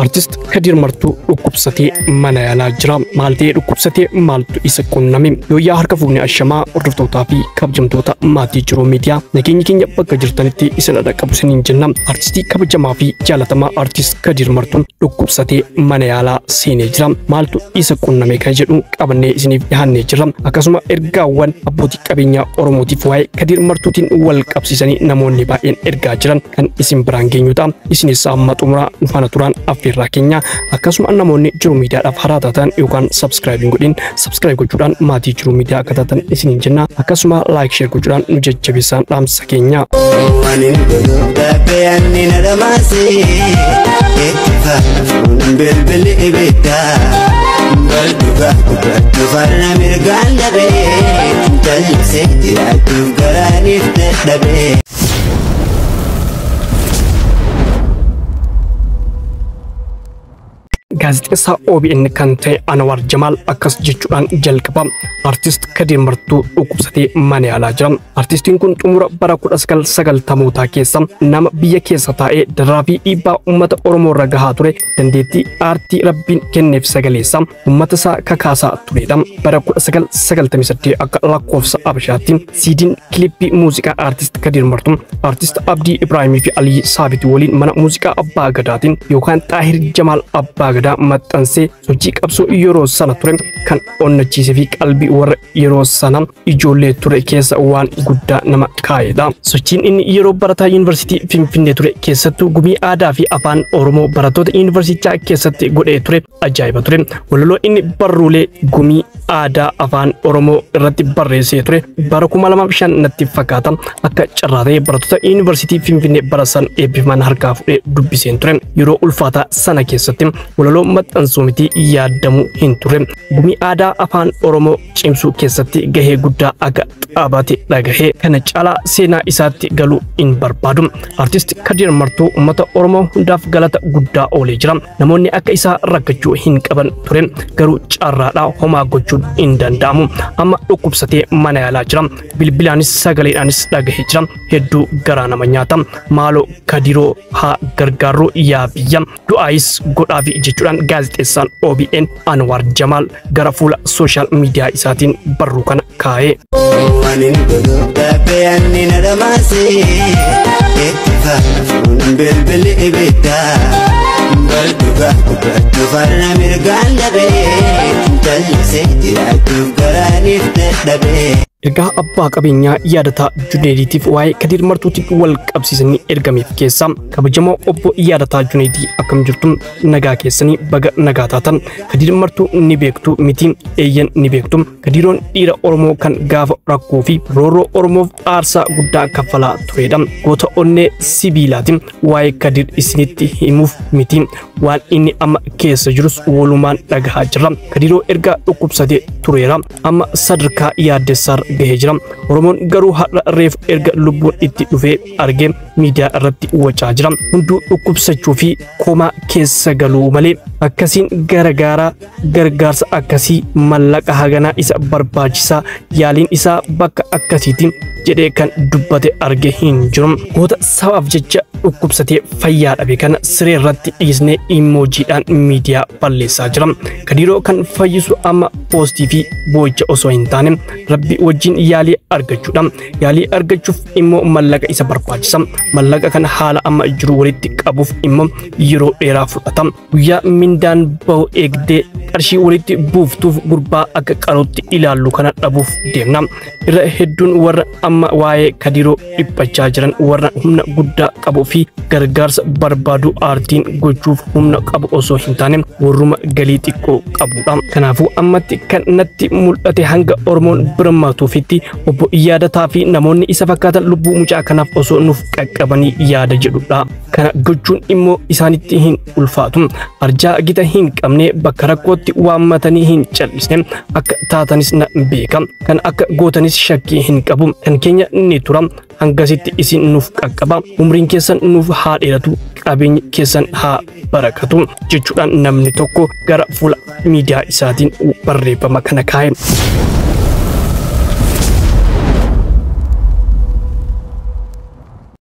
Artist Kadir Martuu dhukkubsatee mana yaalaa jira. Maal ta'ee dhukkubsatee, maaltu isa qunname? Yooyyaa, harka fuunee, ashamaa, hordoftootaa fi kabajamtoota maatii Jiruu Miidiyaa, nageenyi keenya bakka jirtanitti isin dhaqqabu isiniin jenna. Artistii kabajamaa fi jaalatamaa Artist Kadir Martuun dhukkubsatee mana yaalaa seenee jira. Maaltu isa qunname kan jedhu qabannee isiniif dhiyaannee jirra. Akkasuma ergaawwan abbootii qabeenyaa Oromootiif waa'ee Kadir Martuutiin wal qabsiisanii namoonni baay'een ergaa jiran kan isin biraan geenyudha. Isinis amma xumuraa nu faana turaan affeerraa keenya. Akkasuma namoonni Jiruu Miidiyaadhaaf haaraa taatan yookaan subscribe hin godhin, subscribe gochuudhaan maatii Jiruu Miidiyaa akka taatan isiniin jenna. Akkasuma like, share gochuudhaan nu jajjabeessaan dhaamsa keenya. Anin godhuu anni na dhamaase, itti faafuun bilbilli ibiddaa. Baldugaa dubbadhu farra mirgaan dhabee, jallisee jiraachuuf garaaniif dadhabee. Gaazexeessaa OBN kan ta'e Anwar Jamaal akkas jechuudhaan jalqaba. Artist Kadir Martuu dhukkubsatee mana yaalaa jira. Artistiin kun xumura bara 1990mootaa keessa nama biyya keessa taa'ee dararaa fi dhiibbaa uummata Oromoo irra gahaa ture dandeettii aartii Rabbiin kenneef sagaleessa uummata isaa kakaasaa turedha. Bara 1998 akka lakkoofsa Abashaatti siidiin kilippii muuziqaa Artist Kadir Martuu Artist Abdii Ibraahimii fi Aliyyi Saabitii waliin mana muuziqaa Abbaa Gadaatiin yookaan Xaahir Jamaal Abbaa Gadaa maxxansee sochii qabsoo yeroo sana ture kan onnachiisee fi qalbii warra yeroo sana ijoollee ture keessa waan guddaa nama kaa'edha. Sochiin inni yeroo barataa Yuunivarsiitii Finfinnee ture, keessattuu gumii aadaa fi afaan Oromoo barattoota yuunivarsiitichaa keessatti godhee ture ajaa'iba ture. Walaloo inni barruulee gumii aadaa afaan Oromoo irratti barreessee ture bara 2005 natti fakkaata, akka carraa ta'ee barattoota Yuunivarsiitii Finfinnee bara san eebbifaman harkaa fudhee dubbiseen ture. Yeroo ulfaataa sana keessatti walaloo maxxansuu miti yaadamuu hin turre. Gumii aadaa afaan Oromoo cimsuu keessatti gahee guddaa akka taphate dhagahee kana caalaa seenaa isaatti galuu hin barbaadu. Artist Kadir Martuu uummata Oromoo hundaaf galata guddaa oolee jira. Namoonni akka isaa rakkachuu hin qaban ture, garuu carraadhaa homaa gochuun hin danda'amu. Amma dhukkubsatee mana yaalaa jira. Bilbilaanis sagaleedhaanis dhagahee jira. Hedduu garaa nama nyaata. Maaloo Kadiroo haa gargaarru yaa biyya. Du'aayis godhaafi jechuudhaan gaazexeessaan OBN Anwar Jamaal gara fuula social media isaatiin barruu kana kaa'ee. Anin godhuu anni na dhamaase, itti faafuun bilbilli ibiddaa. Baldugaa dubbadhu farra mirgaan dhabee, jallisee jiraachuuf garaaniif dadhabee. Ergaa abbaa qabeenyaa Yaadataa Juneediitiif waa'ee Kadir Martuutiin wal qabsiisanii ergameef keessaa: Kabajamoo obbo Yaadataa Juneedii, akkam jirtu? Nagaa keessanii? Baga nagaa taatan. Kadir Martuu ni beektu miti? Eeyyan, ni beektu. Kadiroon dhiira Oromoo kan gaafa rakkoo fi roorroo Oromoof aarsaa guddaa kaffalaa turedha. Goota onnee sibiilaati. Waa'ee Kadir isinitti himuuf miti. Waan inni amma keessa jirus walumaan dhagahaa jirra. Kadiroo erga dhukkubsatee tureera. Amma sadarkaa yaaddessaarra gahee jira. Oromoon garuu har'a reefu erga lubbuun itti dhufee argee miidiyaa irratti wacaa jira. Hunduu dhukkubsachuu fi komaa keessa galuu malee akkasiin gargaaraa, gargaarsa akkasii mallaqa haganaa isa barbaachisaa, yaaliin isaa bakka akkasiitiin jedhee kan dubbate arge hin jiru. Goota sabaaf jecha dhukkubsatee fayyaa dhabe kana siree irratti dhiisnee imoojiidhaan miidiyaa balleessaa jira. Kadiroo kan fayyisu amma poostii fi boo'icha osoo hin taane Rabbi wajjin yaalii argachuudha. Yaalii argachuuf immoo mallaqa isa barbaachisa. Mallaqa kana haala amma jiru walitti qabuuf immoo yeroo dheeraa fudhata. Guyyaa mindaan bahu eegdee qarshii walitti buuftuuf gurbaa akka qarootti ilaallu kana dhabuuf deemna. Irra hedduun warra amma waa'ee Kadiroo dhiphachaa jiran warra humna guddaa qabuu fi gargaarsa barbaadu aartiin gochuuf humna qabu osoo hin taane warruma galii xiqqoo qabudha. Kanaafuu ammatti kan natti mul'ate hanga Oromoon birmatuufitti obbo Yaadataa fi namoonni isa fakkaatan lubbuu mucaa kanaaf osoo nuuf qaqqabanii yaada jedhudha. Kana gochuun immoo isaanitti hin ulfaatu. Arjaa gita hin qabne bakka rakkootti waammatanii hin callisne akka taatanis na beeka. Kan akka gootanis shakkii hin qabu. Kan keenya ni tura. Hangasitti isin nuuf qaqqaba. Umriin keessan nuuf haa dheeratu. Qabeenyi keessan haa barakatu jechuudhaan namni tokko gara fuula miidiyaa isaatiin barreeffama kana kaa'e.